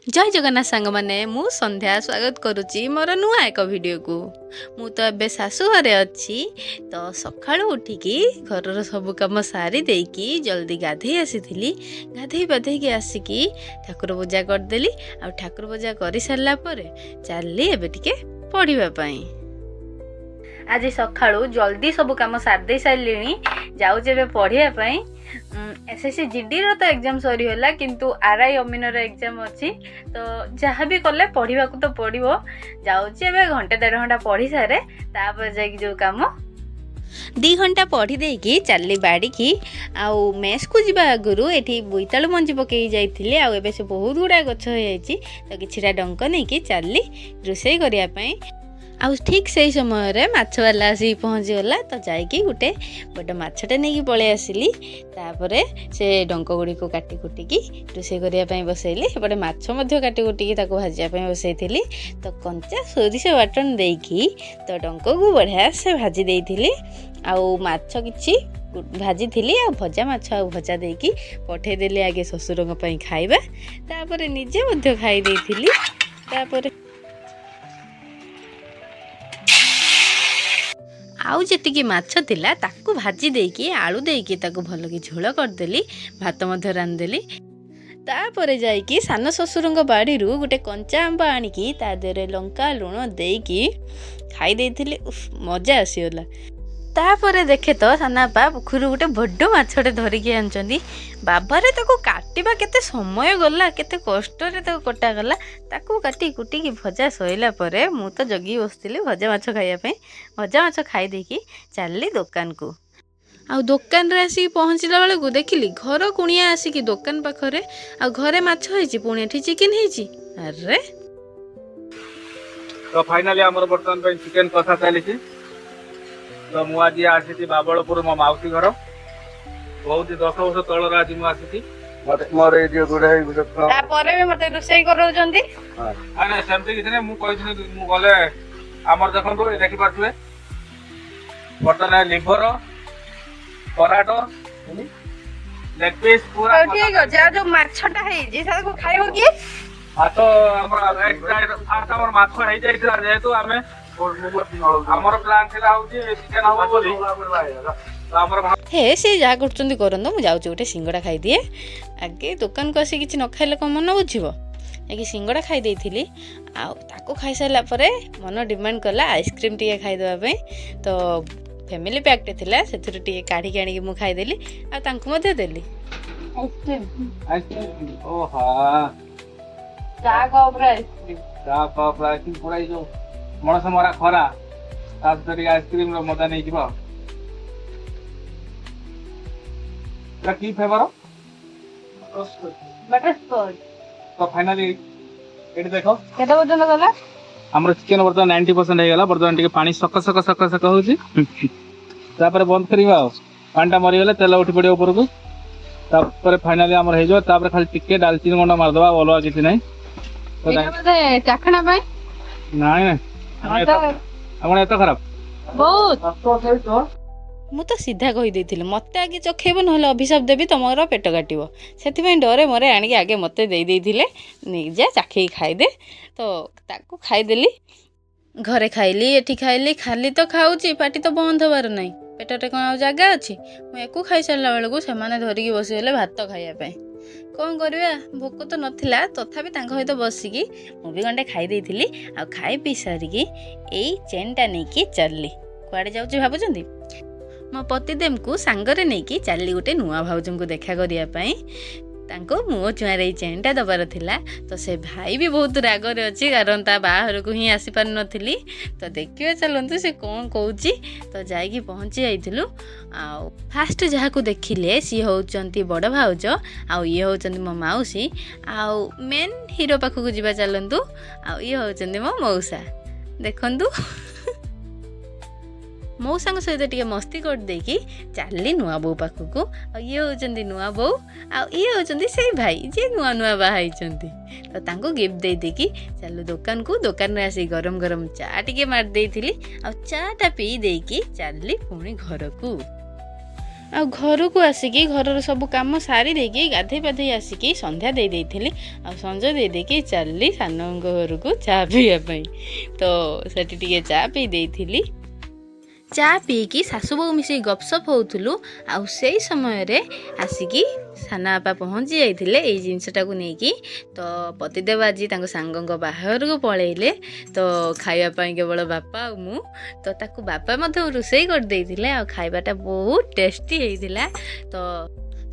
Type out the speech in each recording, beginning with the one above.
ଜୟ ଜଗନ୍ନାଥ ସାଙ୍ଗମାନେ, ମୁଁ ସନ୍ଧ୍ୟା ସ୍ୱାଗତ କରୁଛି ମୋର ନୂଆ ଏକ ଭିଡ଼ିଓକୁ। ମୁଁ ତ ଏବେ ଶାଶୁ ଘରେ ଅଛି। ତ ସକାଳୁ ଉଠିକି ଘରର ସବୁ କାମ ସାରି ଦେଇକି ଜଲ୍ଦି ଗାଧେଇ ଆସିଥିଲି। ଗାଧେଇ ପାଧେଇକି ଆସିକି ଠାକୁର ପୂଜା କରିଦେଲି। ଆଉ ଠାକୁର ପୂଜା କରିସାରିଲା ପରେ ଚାଲିଲି ଏବେ ଟିକେ ପଢ଼ିବା ପାଇଁ। ଆଜି ସକାଳୁ ଜଲ୍ଦି ସବୁ କାମ ସାରି ଦେଇ ସାରିଲିଣି, ଯାଉଛି ଏବେ ପଢ଼ିବା ପାଇଁ। ଏସ୍ଏସ୍ସି ଜିଡିର ତ ଏକ୍ଜାମ୍ ସରିଗଲା, କିନ୍ତୁ ଆର୍ଆଇ ଅମିନର ଏକ୍ଜାମ୍ ଅଛି। ତ ଯାହା ବି କଲେ ପଢ଼ିବାକୁ ତ ପଡ଼ିବ। ଯାଉଛି ଏବେ ଘଣ୍ଟେ ଦେଢ଼ ଘଣ୍ଟା ପଢ଼ି ସାରେ, ତାପରେ ଯାଇକି ଯେଉଁ କାମ। 2 ଘଣ୍ଟା ପଢ଼ି ଦେଇକି ଚାଲି ବାଡ଼ିକି। ଆଉ ମେସ୍କୁ ଯିବା ଆଗରୁ ଏଠି ବୋଇତାଳୁ ମଞ୍ଜି ପକେଇ ଯାଇଥିଲି, ଆଉ ଏବେ ସେ ବହୁତ ଗୁଡ଼ାଏ ଗଛ ହେଇଯାଇଛି। ତ କିଛିଟା ଡଙ୍କ ନେଇକି ଚାଲି ରୋଷେଇ କରିବା ପାଇଁ। ଆଉ ଠିକ୍ ସେଇ ସମୟରେ ମାଛବାଲା ଆସିକି ପହଞ୍ଚିଗଲା। ତ ଯାଇକି ଗୋଟେ ବଡ଼ ମାଛଟେ ନେଇକି ପଳେଇ ଆସିଲି। ତାପରେ ସେ ଡଙ୍କ ଗୁଡ଼ିକୁ କାଟି କୁଟିକି ରୋଷେଇ କରିବା ପାଇଁ ବସେଇଲି। ସେପଟେ ମାଛ ମଧ୍ୟ କାଟି କୁଟିକି ତାକୁ ଭାଜିବା ପାଇଁ ବସେଇଥିଲି। ତ କଞ୍ଚା ସୋରିଷ ବାଟଣ ଦେଇକି ତ ଡଙ୍କକୁ ବଢ଼ିଆ ସେ ଭାଜି ଦେଇଥିଲି, ଆଉ ମାଛ କିଛି ଭାଜିଥିଲି। ଆଉ ଭଜା ମାଛ ଆଉ ଭଜା ଦେଇକି ପଠେଇଦେଲି ଆଗେ ଶ୍ୱଶୁରଙ୍କ ପାଇଁ ଖାଇବା, ତାପରେ ନିଜେ ମଧ୍ୟ ଖାଇ ଦେଇଥିଲି। ତାପରେ ଆଉ ଯେତିକି ମାଛ ଥିଲା ତାକୁ ଭାଜି ଦେଇକି, ଆଳୁ ଦେଇକି ତାକୁ ଭଲକି ଝୋଳ କରିଦେଲି, ଭାତ ମଧ୍ୟ ରାନ୍ଧିଦେଲି। ତାପରେ ଯାଇକି ସାନ ଶ୍ୱଶୁରଙ୍କ ବାଡ଼ିରୁ ଗୋଟେ କଞ୍ଚା ଆମ୍ବ ଆଣିକି ତା ଦେହରେ ଲଙ୍କା ଲୁଣ ଦେଇକି ଖାଇ ଦେଇଥିଲି। ଉଫ୍, ମଜା ଆସିଗଲା। ତାପରେ ଦେଖେ ତ ସାନାପା ପୋଖରୀରୁ ଗୋଟେ ବଡ଼ ମାଛଟେ ଧରିକି ଆଣିଛନ୍ତି। ବାବାରେ, ତାକୁ କାଟିବା କେତେ ସମୟ ଗଲା, କେତେ କଷ୍ଟରେ ତାକୁ କଟାଗଲା। ତାକୁ କାଟି କୁଟିକି ଭଜା ସରିଲା ପରେ ମୁଁ ତ ଜଗି ବସିଥିଲି ଭଜା ମାଛ ଖାଇବା ପାଇଁ। ଭଜା ମାଛ ଖାଇ ଦେଇକି ଚାଲିଲି ଦୋକାନକୁ। ଆଉ ଦୋକାନରେ ଆସିକି ପହଞ୍ଚିଲା ବେଳକୁ ଦେଖିଲି ଘର କୁଣିଆ ଆସିକି ଦୋକାନ ପାଖରେ, ଆଉ ଘରେ ମାଛ ହେଇଛି, ପୁଣି ଏଠି ଚିକେନ ହେଇଛି। ଆରେ! ତ ଫାଇନାଲି ଆମର ବର୍ତ୍ତମାନ ପାଇଁ ଚିକେନ କଷା ଚାଲିଛି। ତ ମୁଁ ଆଜି ଆସିଛି ବାବଳପୁର, ମୋ ମାଉସୀ ଘର। ବହୁତ 10 ବର୍ଷ ତଳର ଆଜି ମୁଁ ଆସିଛି। ମୋର ଏଇ ଯୋଉ ଗୋଟେ ଗୋଟେ ତାପରେ ବି ମତେ ରୋଷେଇ କରାଉଛନ୍ତି। ନାଇଁ ନାଇଁ, ସେମିତି କିଛି ନାହିଁ। ମୁଁ କହିଥିଲି ମୁଁ ଗଲେ ଆମର, ଦେଖନ୍ତୁ, ଏ ଦେଖିପାରୁଥିବେ, ବର୍ତ୍ତମାନ ଲିଭର, କରାଟ, ଲେଗ ପିସ୍ ପୁରା। ହଉ, ଠିକ ଅଛି। ଆଉ ଯୋଉ ମାଛଟା ହେଇଛି ତାକୁ ଖାଇବ କିଏ? ମାଛ ଆମର ଫାଷ୍ଟ ଆମର ମାଛ ହେଇଯାଇଥିଲା। ଯେହେତୁ ଆମେ ଆମର ପ୍ଲାନ୍ ଥିଲା ହଉଛି ଚିକେନ ହବ ବୋଲି, ତ ଆମର ହେ, ସେ ଯାହା କରୁଛନ୍ତି କରନ୍ତୁ, ମୁଁ ଯାଉଛି ଗୋଟେ ସିଙ୍ଗଡ଼ା ଖାଇଦିଏ ଆଗେ। ଦୋକାନକୁ ଆସି କିଛି ନ ଖାଇଲେ କ'ଣ ମନ ବୁଝିବ? ଯାଇକି ସିଙ୍ଗଡ଼ା ଖାଇ ଦେଇଥିଲି। ଆଉ ତାକୁ ଖାଇସାରିଲା ପରେ ମନ ଡିମାଣ୍ଡ କଲା ଆଇସ୍କ୍ରିମ୍ ଟିକେ ଖାଇଦେବା ପାଇଁ। ତ ଫ୍ୟାମିଲି ପ୍ୟାକ୍ଟେ ଥିଲା, ସେଥିରୁ ଟିକେ କାଢ଼ିକି ଆଣିକି ମୁଁ ଖାଇଦେଲି ଆଉ ତାଙ୍କୁ ମଧ୍ୟ ଦେଲି। ଆଇସ୍କ୍ରିମ୍। ଆଇସ୍କ୍ରିମ୍, ଓହୋ। ଚା କପ୍ରେ ଆଇସ୍କ୍ରିମ୍। ଚା କପ୍ ଆଇସ୍କ୍ରିମ୍ ପୁରା। ଏଇ ଯୋଉ ମଣସ ମରା ଖରା, ତା ସହିତ ଟିକେ ଆଇସ୍କ୍ରିମ୍ ର ମଜା ନେଇଯିବ। ଆଉ ଏଟା କି ଫ୍ଲେଭର? ବଟରସ୍କଚ୍। ତ ଫାଇନାଲି ଏଠି ଦେଖ। କେତେ ପର୍ଯ୍ୟନ୍ତ ଗଲା? ଆମର ଚିକେନ ବର୍ତ୍ତମାନ 90% ହେଇଗଲା। ବର୍ତ୍ତମାନ ଟିକେ ପାଣି ସକ ସକ ସକ ସକ ହଉଛି, ତାପରେ ବନ୍ଦ କରିବା। ଆଉ ପାଣିଟା ମରିଗଲେ ତେଲ ଉଠି ପଡିବ ଉପରକୁ। ତାପରେ ଫାଇନାଲି ଆମର ହେଇଯିବ। ତାପରେ ଖାଲି ଟିକେ ଡାଲଚିନି ଗୁଣ୍ଡ ମାରିଦବା, ଆଉ ଅଲଗା କିଛି ନାହିଁ ତ। ଏଇଟା ବୋଧେ ଚାଖଣା ପାଇଁ। ନାଇଁ ନାଇଁ, ଆପଣ ଏତେ ଖରାପ? ବହୁତ। ମୁଁ ତ ସିଧା କହିଦେଇଥିଲି, ମୋତେ ଆଗେ ଚଖେଇବ, ନହେଲେ ଅଭିଶାପ ଦେବି, ତମର ପେଟ କାଟିବ। ସେଥିପାଇଁ ଡରେ ମରେ ଆଣିକି ଆଗେ ମୋତେ ଦେଇ ଦେଇଥିଲେ, ନେଇଯା, ଚାଖେଇକି ଖାଇଦେ। ତ ତାକୁ ଖାଇଦେଲି। ଘରେ ଖାଇଲି, ଏଠି ଖାଇଲି, ଖାଲି ତ ଖାଉଛି, ପାଟି ତ ବନ୍ଦ ହେବାର ନାହିଁ। ପେଟରେ କ'ଣ ଆଉ ଜାଗା ଅଛି? ମୁଁ ୟାକୁ ଖାଇସାରିଲା ବେଳକୁ ସେମାନେ ଧରିକି ବସିଗଲେ ଭାତ ଖାଇବା ପାଇଁ। କ'ଣ କରିବା, ଭୋକ ତ ନଥିଲା, ତଥାପି ତାଙ୍କ ସହିତ ବସିକି ମୁଁ ବି ଗଣ୍ଡେ ଖାଇ ଦେଇଥିଲି। ଆଉ ଖାଇ ପିଇ ସାରିକି ଏଇ ଚେନ୍ଟା ନେଇକି ଚାଲିଲି। କୁଆଡ଼େ ଯାଉଛି ଭାବୁଛନ୍ତି? ମୋ ପତିଦେବଙ୍କୁ ସାଙ୍ଗରେ ନେଇକି ଚାଲିଲି ଗୋଟେ ନୂଆ ଭାଉଜଙ୍କୁ ଦେଖା କରିବା ପାଇଁ। ତାଙ୍କୁ ମୁହଁ ଚୁଆଁରେ ଏଇ ଚେନ୍ଟା ଦେବାର ଥିଲା। ତ ସେ ଭାଇ ବି ବହୁତ ରାଗରେ ଅଛି, କାରଣ ତା ବାହାଘରକୁ ହିଁ ଆସିପାରିନଥିଲି। ତ ଦେଖିବା ଚାଲନ୍ତୁ ସେ କ'ଣ କହୁଛି। ତ ଯାଇକି ପହଞ୍ଚି ଯାଇଥିଲୁ। ଆଉ ଫାଷ୍ଟ ଯାହାକୁ ଦେଖିଲେ ସିଏ ହେଉଛନ୍ତି ବଡ଼ ଭାଉଜ, ଆଉ ଇଏ ହେଉଛନ୍ତି ମୋ ମାଉସୀ। ଆଉ ମେନ୍ ହିରୋ ପାଖକୁ ଯିବା ଚାଲନ୍ତୁ। ଆଉ ଇଏ ହେଉଛନ୍ତି ମୋ ମଉସା। ଦେଖନ୍ତୁ, ମଉସାଙ୍କ ସହିତ ଟିକେ ମସ୍ତି କରିଦେଇକି ଚାଲିଲି ନୂଆ ବୋଉ ପାଖକୁ। ଆଉ ଇଏ ହେଉଛନ୍ତି ନୂଆ ବୋଉ, ଆଉ ଇଏ ହେଉଛନ୍ତି ସେଇ ଭାଇ ଯିଏ ନୂଆ ନୂଆ ବାହା ହେଇଛନ୍ତି। ତ ତାଙ୍କୁ ଗିଫ୍ଟ ଦେଇ ଦେଇକି ଚାଲୁ ଦୋକାନକୁ। ଦୋକାନରେ ଆସିକି ଗରମ ଗରମ ଚା ଟିକେ ମାରି ଦେଇଥିଲି, ଆଉ ଚାଟା ପିଇ ଦେଇକି ଚାଲିଲି ପୁଣି ଘରକୁ। ଆଉ ଘରକୁ ଆସିକି ଘରର ସବୁ କାମ ସାରି ଦେଇକି ଗାଧେଇ ପାଧେଇ ଆସିକି ସନ୍ଧ୍ୟା ଦେଇ ଦେଇଥିଲି। ଆଉ ସଞ୍ଜ ଦେଇ ଦେଇକି ଚାଲିଲି ସାନଙ୍କ ଘରକୁ ଚା ପିଇବା ପାଇଁ। ତ ସେଠି ଟିକେ ଚା ପିଇ ଦେଇଥିଲି। ଚା ପିଇକି ଶାଶୁ ବୋହୂ ମିଶିକି ଗପସପ ହେଉଥିଲୁ, ଆଉ ସେଇ ସମୟରେ ଆସିକି ସାନ ବାପା ପହଞ୍ଚି ଯାଇଥିଲେ ଏଇ ଜିନିଷଟାକୁ ନେଇକି। ତ ପତିଦେବ ଆଜି ତାଙ୍କ ସାଙ୍ଗଙ୍କ ବାହାଘରକୁ ପଳେଇଲେ, ତ ଖାଇବା ପାଇଁ କେବଳ ବାପା ଆଉ ମୁଁ। ତ ତାକୁ ବାପା ମଧ୍ୟ ରୋଷେଇ କରିଦେଇଥିଲେ, ଆଉ ଖାଇବାଟା ବହୁତ ଟେଷ୍ଟି ହେଇଥିଲା। ତ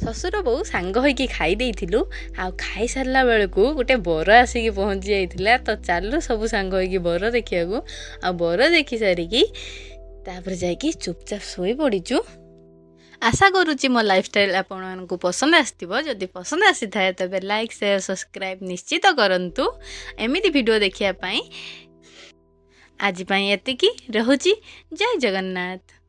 ଶ୍ୱଶୁର ବୋହୂ ସାଙ୍ଗ ହେଇକି ଖାଇ ଦେଇଥିଲୁ। ଆଉ ଖାଇସାରିଲା ବେଳକୁ ଗୋଟେ ବର ଆସିକି ପହଞ୍ଚି ଯାଇଥିଲା। ତ ଚାଲୁ ସବୁ ସାଙ୍ଗ ହେଇକି ବର ଦେଖିବାକୁ। ଆଉ ବର ଦେଖି ସାରିକି ତାପରେ ଯାଇକି ଚୁପଚାପ ଶୋଇ ପଡ଼ିଛୁ। ଆଶା କରୁଛି ମୋ ଲାଇଫଷ୍ଟାଇଲ୍ ଆପଣମାନଙ୍କୁ ପସନ୍ଦ ଆସିଥିବ। ଯଦି ପସନ୍ଦ ଆସିଥାଏ, ତେବେ ଲାଇକ୍, ସେୟାର, ସବସ୍କ୍ରାଇବ୍ ନିଶ୍ଚିତ କରନ୍ତୁ ଏମିତି ଭିଡ଼ିଓ ଦେଖିବା ପାଇଁ। ଆଜି ପାଇଁ ଏତିକି ରହୁଛି। ଜୟ ଜଗନ୍ନାଥ।